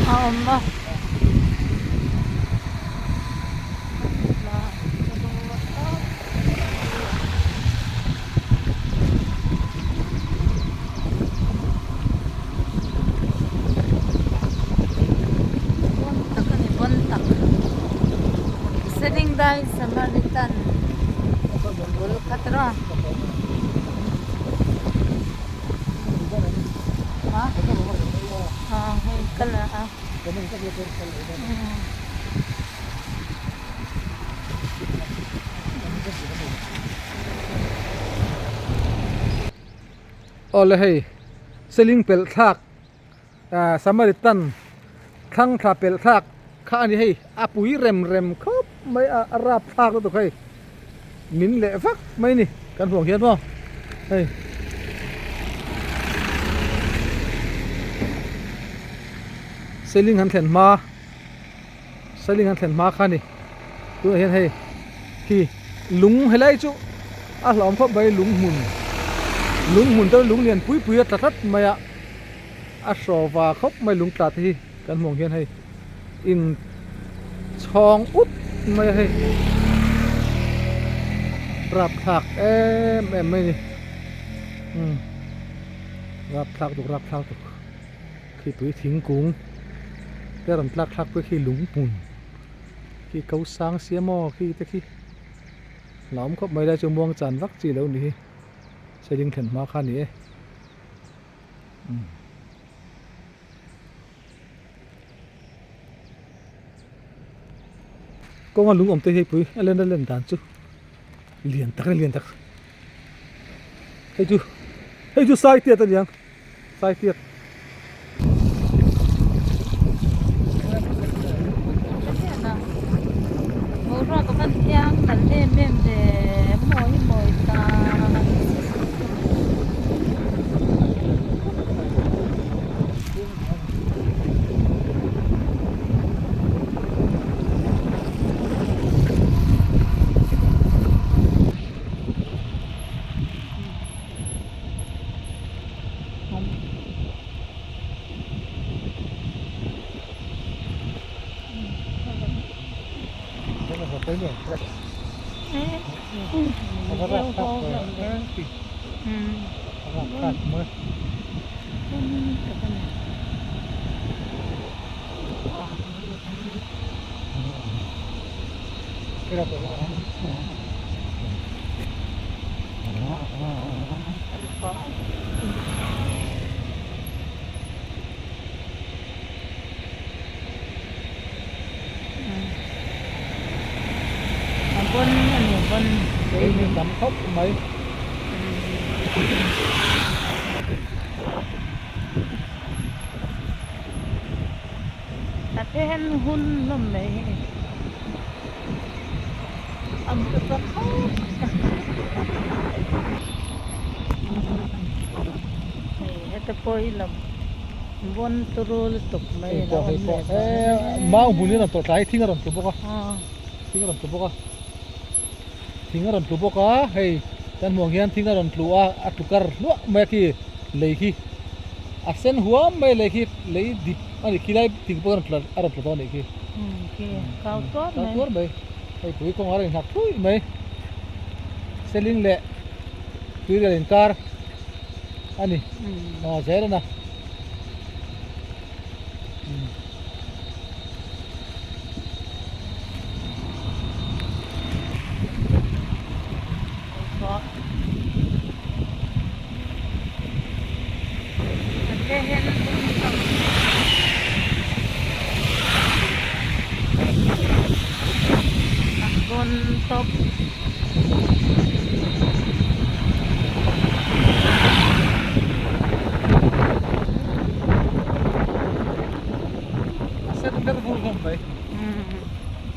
A awm a. Bon tak a ni bon tak Selingdai Samaritan bul khat rawh a a hei kal a. Awle hei seling pelh thlak ah Samaritan thlang thla pelh thlak kha a ni hei a pui rem rem khawp mai a a rap thlak lutuk hei min leh vak mai a ni kan hmuh ang hian maw hei. Seling an thlen hma Seling an thlen hma kha a ni tunah hian hei khi lung helai chu a hlauhawm khawp mai lung hmun lung hmun te lung lian pui pui a tla tlat mai a a hraw va khawp mai lung tla te hi kan hmuh ang hian hei in chhawng ut mai a hei rapthlak em em mai a ni umm rapthlak duk rapthlak duk. Khi tui thingkung te rawn tlak thlak pawh khi lungpun khi ko sang sia maw khi te khi la awm khawp mai lai chu muang chan vak chi lo ni hi seling thlen hma kha a ni e umm. Kawnga lung awm te hi pui a len a len dan chu lian tak a ni lian tak hei chu hei chu sai tiat a niang. Sai tiat. Boruak a van thiang kan em em ve mawi mawi ta. A bon a ni bon Ei hi tam khawp mai. A then hun hlawm mai hi. Hei heta pawh hi lo bawn turu lutuk mai a lo awm leh dawn e mau hmun hi a rawn tawh tlai thing a rawn tlu bawk a thing a rawn tlu bawk a thing a rawn tlu bawk a hei kan hmuh ang hian thing a rawn tlu a a tlu kar hluah mai a khi lei khi a sen huam mai a lei khi lei dip a ni khi lai thing pawh a rawn tla dawn a nih khi. Kau tuar mai. Hei tui kawng a rawn inhak thui mai. Seling leh tuirial inkar a ni. Aw zel a na. A sen ver vur hlawm mai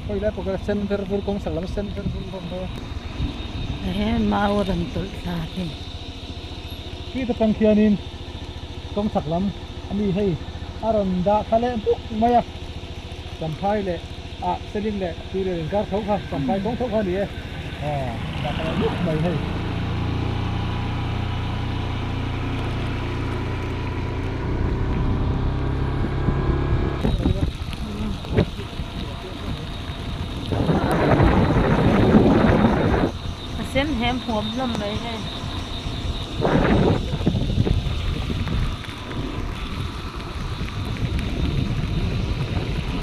khawi lai pawh kha a sen ver vur kawng sak lam a sen ver vur hlawm mai a. He mau a rawn tawlh thla hi. Khi te tang khianin kawng chhak lam a mi hei a rawn dah thla leh buk mai a champhai leh ah seling leh tuirial inkar tho kha champhai kawng tho kha a ni e aw dah thla leh buk mai hei. hem huam hlawm mai hei.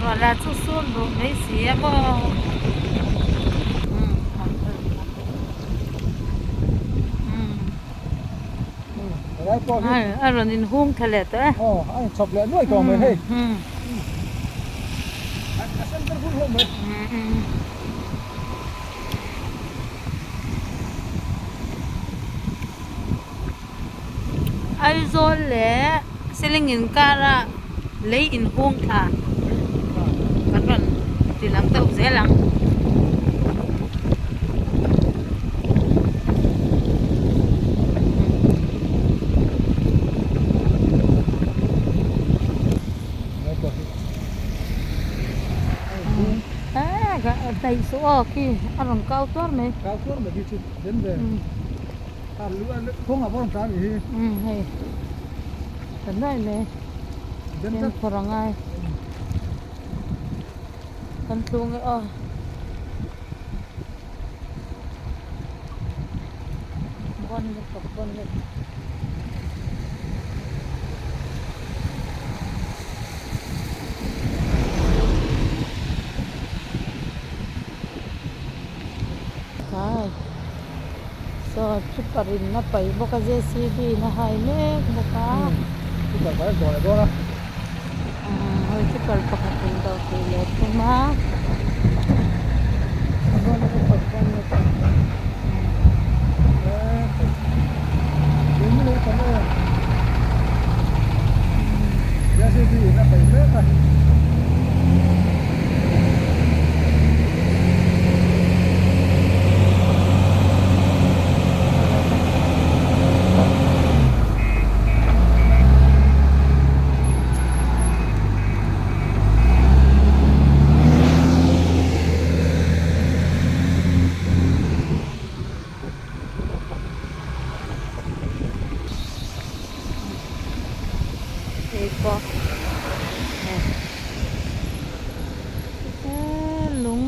Ruah lah chu sur duh mai si a maw. A rawn inhung tha leh tawh e. Aw a inchhawp leh nuai tawh mai hei. A sen ber hun hlawm mai. Aizawl leh Seling inkara lei inhung thla kan rawn ti lang deuh zel ang. Daih suh aw khi a rawn kau tuar mai. Kau tuar mai khi chu den ve. A lu a kawng ah pawh a rawn tla a nih hi. Umm hei ta nuai mai. Den tlat. Fimkhur a ngai. Kan tlung e aw. Bon lutuk bon lutuk. Khai saw tripper in a paih bawk a jcb in a hai mek bawk a. Tripper pakhat a dawh leh dawn a. Hei tripper pakhat in dawh tih leh thum a. Bon lutuk bon lutuk. Hei pawh he lung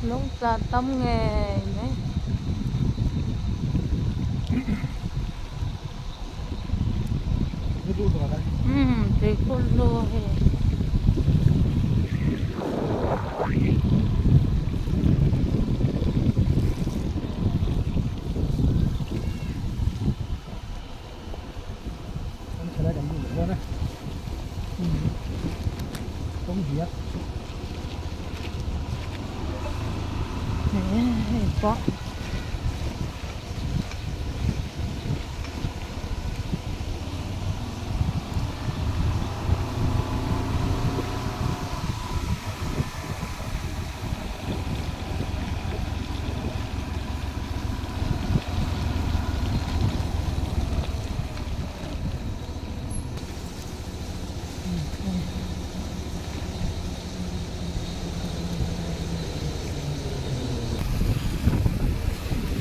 lung tla tam ngei mai. Umm tuikhur lu hei. Hei pawh.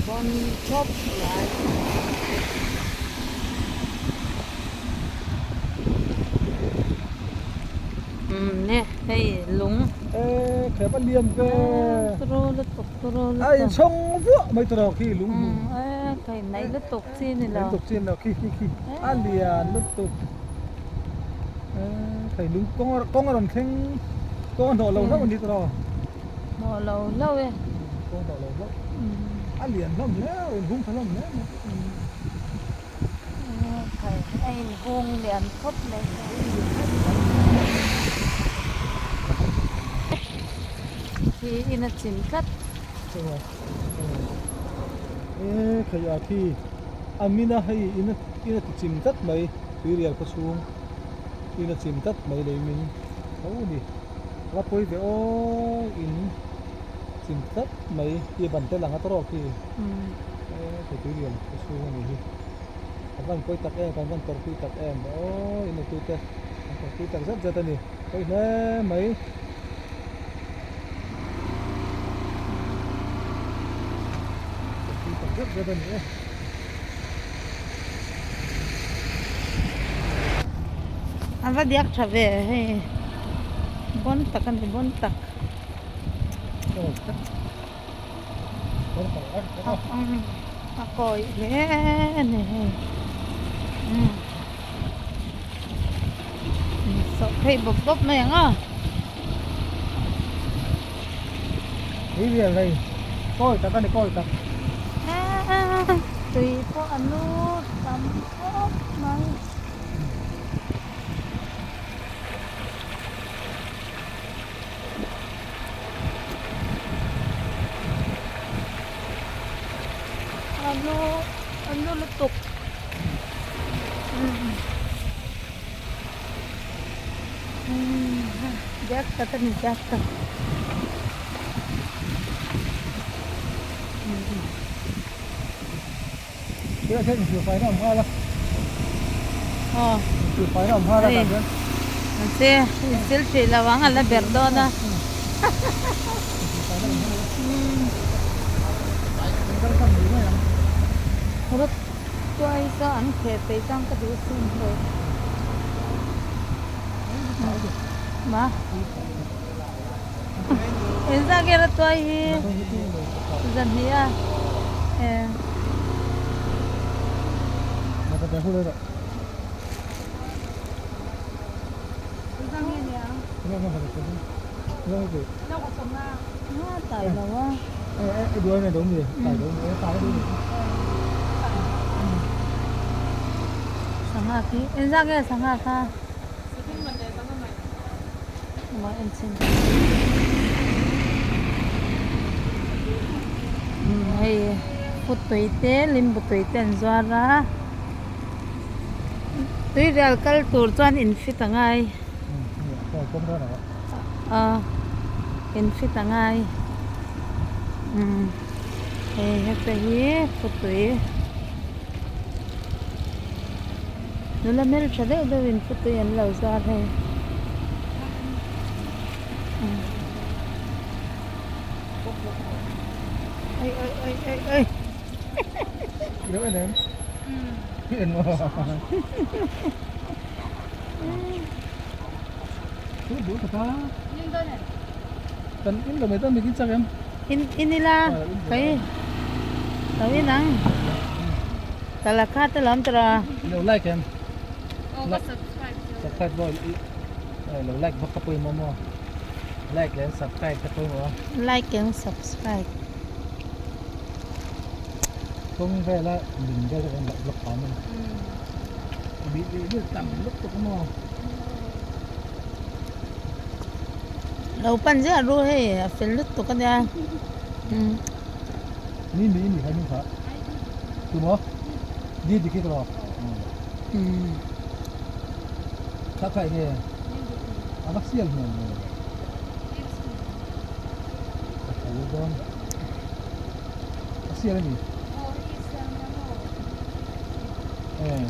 Bon chawp lai. Umm nge hei lung. E khep a lian ve. Turu lutuk turu lutuk. A inchhawng vuah mai tawh khi lung hmun. E thei naih lutuk chi ni lo. Naih lutuk chi ni lo khi khi khi a lian lutuk. E thei lung kawng kawng a rawn thleng kawng a hnawh lo hlauh a ni tawh. Hnawh lo hlauh e. Kawng a hnawh lo hlauh. A lian hlawm hle a rawn hung tha hlawm hle mai. A inhung lian khawp mai. Khi in a chim tlat. E khai a khi a min a hei in in a ti chim tlat mai tuirial khaw chhung in a chim tlat mai lei min tho a ni a pawi ve aw in chim tlat mai hi ban te lang a tawrh khi. E thei tui lian khaw chhung a nih hi a van pawi tak em kan van tawrh pui tak em aw in neitu te an tawrh pui tak zet zet a ni pawi hle mai. Tawrh pui tak zet zet a ni e. A va diak tha ve hei bawn tak a ni bawn tak. A kawi hle a ni hei sawh phei bawp bawp mai ang a. Tui rial hei kawi tak a ni kawi tak. Tui pawh a nu tam khawp mai. A nu a nu lutuk jack tak a ni jack tak. Mahse insil hrih lo ang a la ber dawn a. Rawt tuai saw an kheh peih chuan ka duh sin hlawh. Ma Engzah nge rawt tuai hi zan hnih a. Tai lo a. Sangha khi engzah nge sangha kha maw en chhin hei putui te limbu tui te an zuar a. Tuirial kal tur chuan in fit a ngai aw in fit a ngai umm hei heta hi putui nula hmeltha deuh deuh in putui an lo zar hei oi oi oi oi oi. In in ila kai lo in ang tala kha te lam tara lo like em subscribe bo lo like bawk ka pawimawh maw like leh subscribe ka pawimawh like and subscribe. Kawng vela lung vel te kan block phah mai a bih bih bih tam lutuk a maw. Lo pan ziah ru hei a fel lutuk a nia. Ni mi ni kha ni kha tu maw ni dik hi ka lo kha kha enge a va sial hmel ve a tho dawn. A sial a ni. Eh.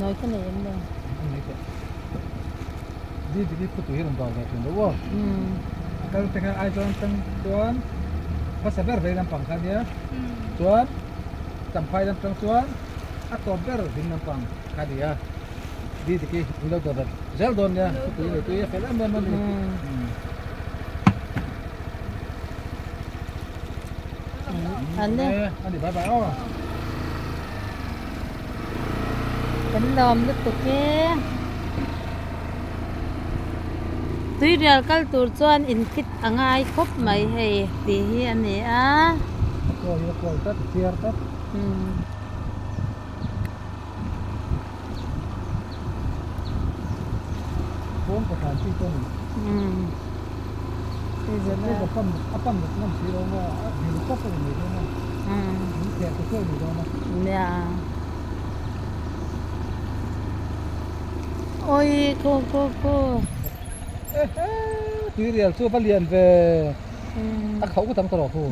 Noi ka nei em lo. Nei teh. Di di khu tu hi rawn dawr ve thin deuh aw. A kal te khan Aizawl atang chuan hmasa ber vei lampang kha nia. Chuan Champhai lam tang chuan a tawp ber ding lampang kha ni a di diki in lo dawr zel dawn nia khawpui nei tui a fel em em a ni. A ni bye bye aw. Kan lawm lutuk e. Tuirial kal tur chuan inkhit a ngai khawp mai hei tih hi a ni a. A kawi a kawi tlat a chiar tlat. Kawng ka tlan chi chu a ni. A pan ngam si lo maw a dil tlat a ni mai dawn a. Min theh ta chuai mai dawn a. Nia. Oi ko ko ko. Tui rial chu va lian ve. A khauh ka tam ta rawh hu.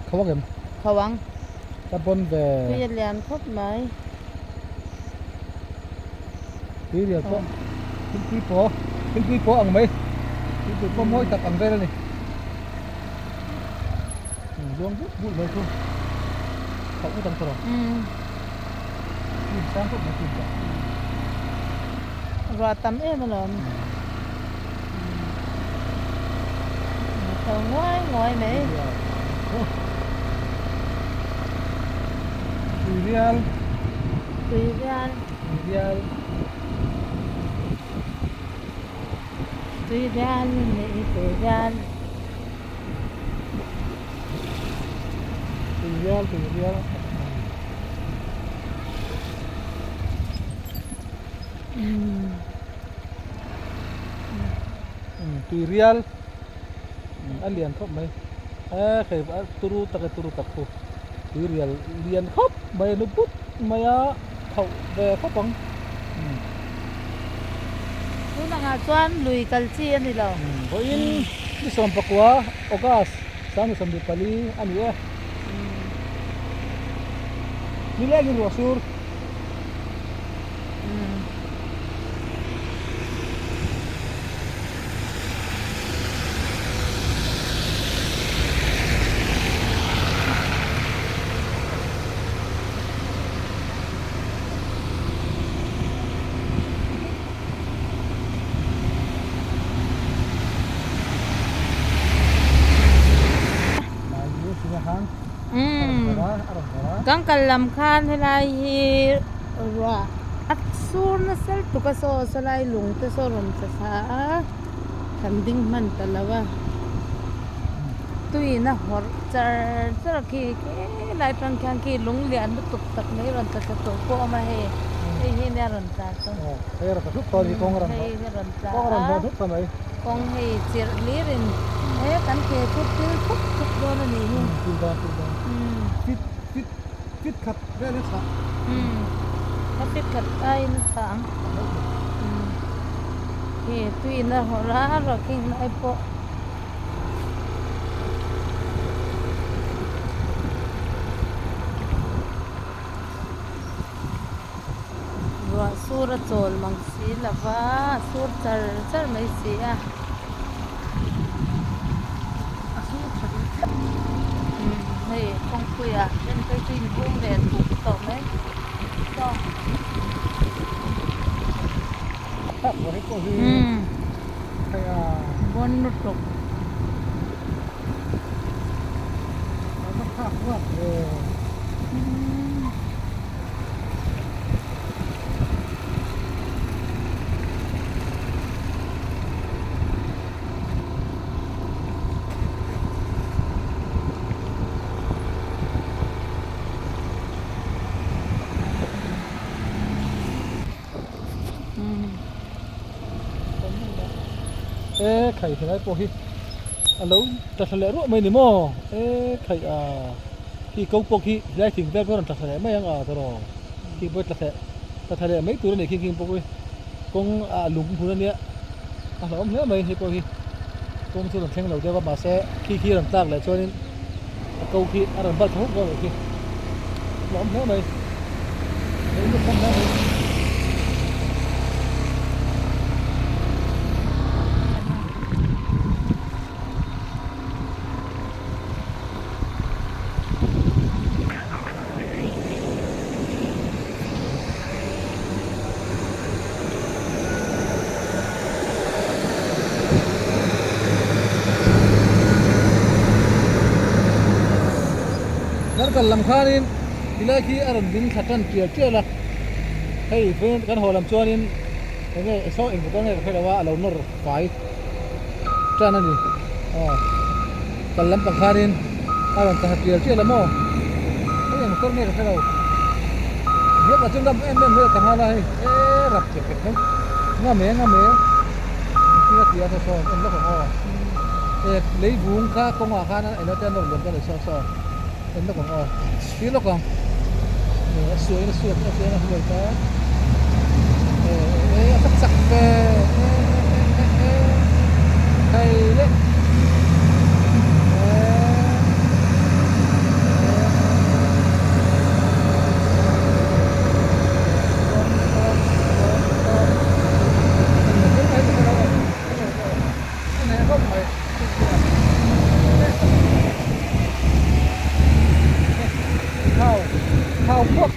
Khauh ang em? Khauh ang. Ka pawn ve. Tui a lian khawp mai. Tui rial pawh thingpui pawh thingpui pawh ang mai. Thingpui pawh mawi tak ang vel a ni. Zuang but but mai chu. Khauh ka tam ta rawh. Sang khawp mai thin tawh. Ruah tam em alawm. Tho nguai nguai mai. Tuirial. Tuirial. Tuirial. Tuirial leh tuirial. Tuirial tuirial. Tuirial a lian khawp mai e hei a turu tak e turu tak khu tuirial lian khawp mai a nu but mai a thauh ve khawp ang. Tun angah chuan lui kal chi a ni lo. Vawiin ni sawmpakua August 2024 a ni e. Nilengin ruah sur. Kan kal lam khan helai hi ruah a sur nasa lutuk a saw saw lai lung te saw rawn tla thla a kan ding hman ta lo a tuiin a hawrh char char a khi khi lai atang khian khi lung lian lutuk tak mai rawn tla thla tawh pawh a awm a hei hei hi nia rawn tla chu hei a rawn tla hlup tawh a ni kawng a rawn hei hi a rawn tla a kawng hei chirh hlir in he kan ke chu pil thup thup dawn a nih hi pil dawn pil dawn fit fit fit khat vel a chhah a fit khat aiin a chhah ang khi tuiin a hawrh a a rawh khi lai pawh. Ruah sur a chawl mang si lo va a sur char char mai si a. Hei kawngpuiah then phei chu inhung leh tuk tawh mai. Bon lutuk. E khai helai pawh hi a lo tla thla leh ruah mai ni maw e khai a khi ko pawh khi helai thing vel pawh a rawn tla thla leh mai ang a tawrh khi pawh tla thla tla thla leh mai tur a ni khing khing pawh hi kawng ah lung hmun a nia a hlauhawm hle mai hei pawh hi kawng chu a rawn thleng lo deuh a mahse khi khi a rawn tlak leh chuanin a ko khi a rawn bal thla huk dawn khi hlauhawm hle mai lei lut hlawm hle mai. Kan kal lam khanin tilai khi a rawn ding thla tan tial tial a hei vawiin kan haw lam chuanin enge saw eng motor nge ka hre lo a a lo nawr fai tan a ni aw kal lampang khanin a rawn tla thla tial tial a maw hei eng motor nge ka hre lo hiap ah chuan ram em em mai a tla nghal a hei eee rap chep chep mai ngam e ngam e engtin a ti a saw saw en lawk ang aw e lei vung kha kawngah khan a eng te a nawr liam dawn a ni saw saw en lawk ang aw thlir lawk ang a suahin a suak a suahin a huai ta e e a va chak ve e e e e hei le e Khau, khau khuap,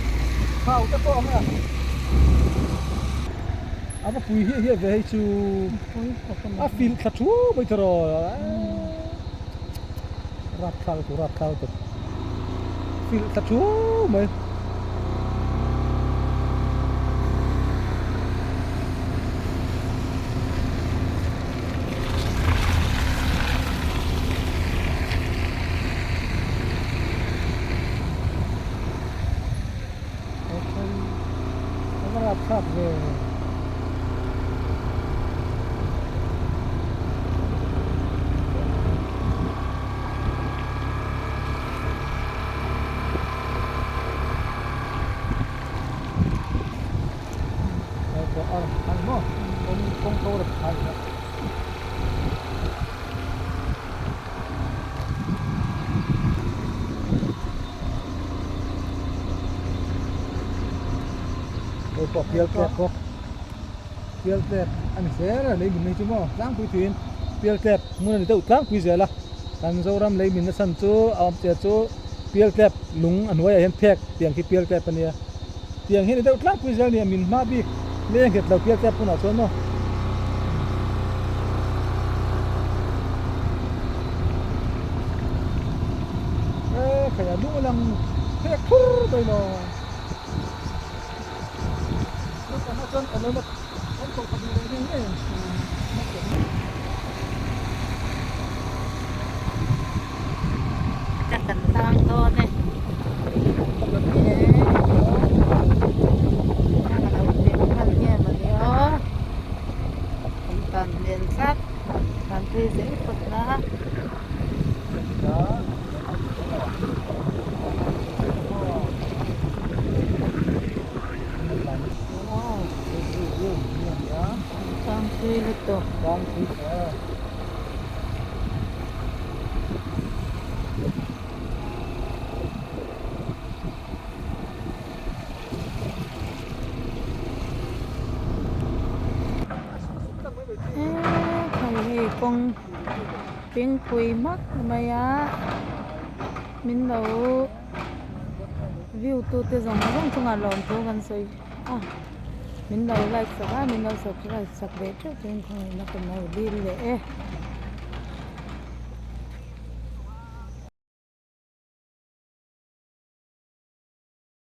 khau te pawh ang e. pui hiah hiah ve hei chu a filh thla thu mai tawh rawh rapthlak lutuk rapthlak lutuk filh thla thu mai. A va rapthlak ve. Hei pawh a rawn phal maw kawng kawng ko a rawn phal leh. Hei pawh pial tlek bawk pial tlek a ni zel a lei min nei chu maw tlangpui thuiin pial tlek hmun a ni deuh tlangpui zel a kan Zoram lei min na chhan chu a awm che chu pial tlek lung a hnuaiah hian phek tiang khi pial tlek a nia tiang hi a ni deuh tlangpui zel a ni a min hma bik lei a nghet lo pial tlek hmunah chuan maw. E khai a lung a lang phek phur mai maw. Kan tang dawn e. Kan tan lian tlat kan phei zel phawt na. Tang thui lutuk. Hei kawng pingpui hmak mai a min lo view tu te zawng zawng chungah lawmthu kan sawi a min lo like sak a min lo subscribe sak ve teuh turin khawngaihna kan lo dil leh e.